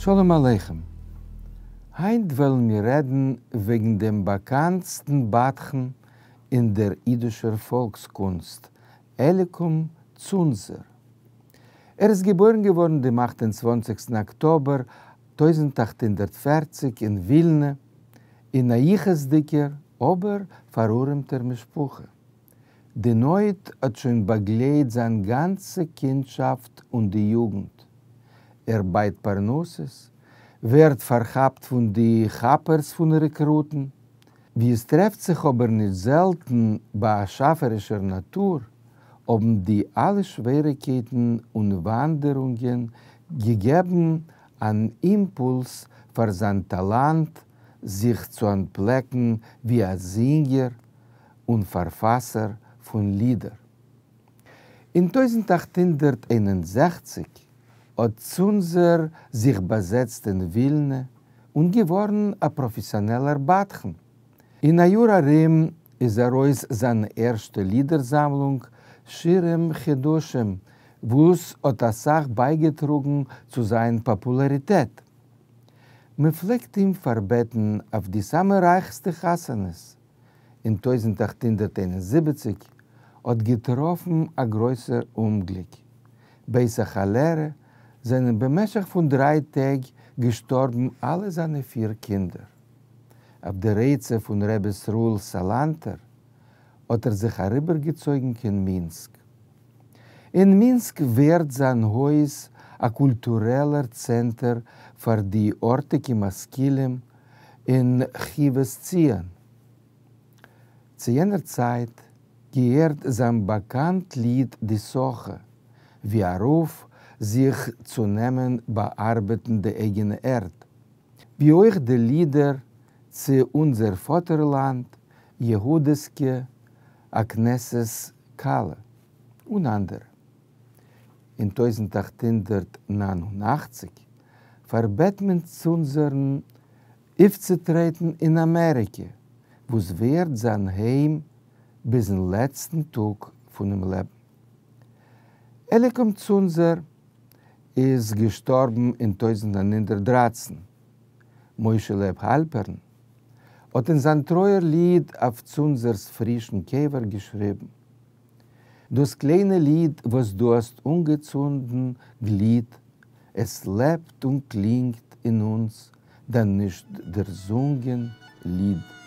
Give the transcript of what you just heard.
שלום עליכם. היינט וועלן מיר רעדן וועגן דעם באקאנטסטן בדחן אין דער אידישער פאלקס-קונסט, אליקום צונזער. ער איז געבוירן געווארן דעם 28 אקטאבער 1840 אין ווילנע, אין א יחוס'דיגער אבער פארארעמטער משפחה. די נויט האט שוין באגלייט זיין גאנצע קינדשאפט און די יוגנט. ער בייט פרנסות, ווערט פארכאפט פון די כאפערס פון רעקרוטן. ווי עס טרעפט זיך אבער נישט זעלטן ביי א שאפערישער נאטור, האבן די אלע שוועריגקייטן און וואנדערונגען געגעבן אן אימפולס פאר זיין טאלאנט זיך צו אנטפלעקן ווי א זינגער און פארפאסער פון לידער. אין 1861 האט צונזער זיך באזעצט אין ווילנע און געווארן א פראפעסיאנעלער בדחן. אין א יאר ארום איז ארויס זיין ערשטע לידער-זאמלונג שירים חדשים, וואס האט אסאך בייגעטראגן צו זיין פאפולאריטעט. מען פלעגט אים פארבעטן אויף די סאמע רייכסטע חתונות. אין 1871 האט געטראפן א גרויסער אומגליק. בעת א כאלערע זענען במשך פון דריי טעג געשטארבן אלע זיינע פיר קינדער. אויף דער עצה פון ר' ישראל סאלאנטער האט ער זיך אריבערגעצויגן קיין מינסק. אין מינסק ווערט זיין הויז א קולטורעלער צענטער פאר די ארטיגע משכילים אין חיבת ציון. צו יענער צייט געהערט זיין באקאנט ליד די סאכע, ווי א רוף זיך צו נעמען באארבעטן די אייגענע ערד, ווי אויך די לידער צו אונזער פאטערלאנד, יהודה'סקע, א כנסת כלה, און אנדערע. אין 1889 פארבעט מען צונזערן אויפצוטרעטן אין אמעריקע, וואס ווערט זיין היים ביזן לעצטן טאג פונעם לעבן. אליקום צונזער איז געשטארבן אין 1913. משה לייב האלפערן האט אין זיין טרויער ליד אויף צונזער'ס פרישן קבר געשריבן, דאס קליינע ליד וואס דו האסט אנגעצונדן גליט, עס לעבט און קלינגט אין אונז דיין נישט דערזונגען ליד.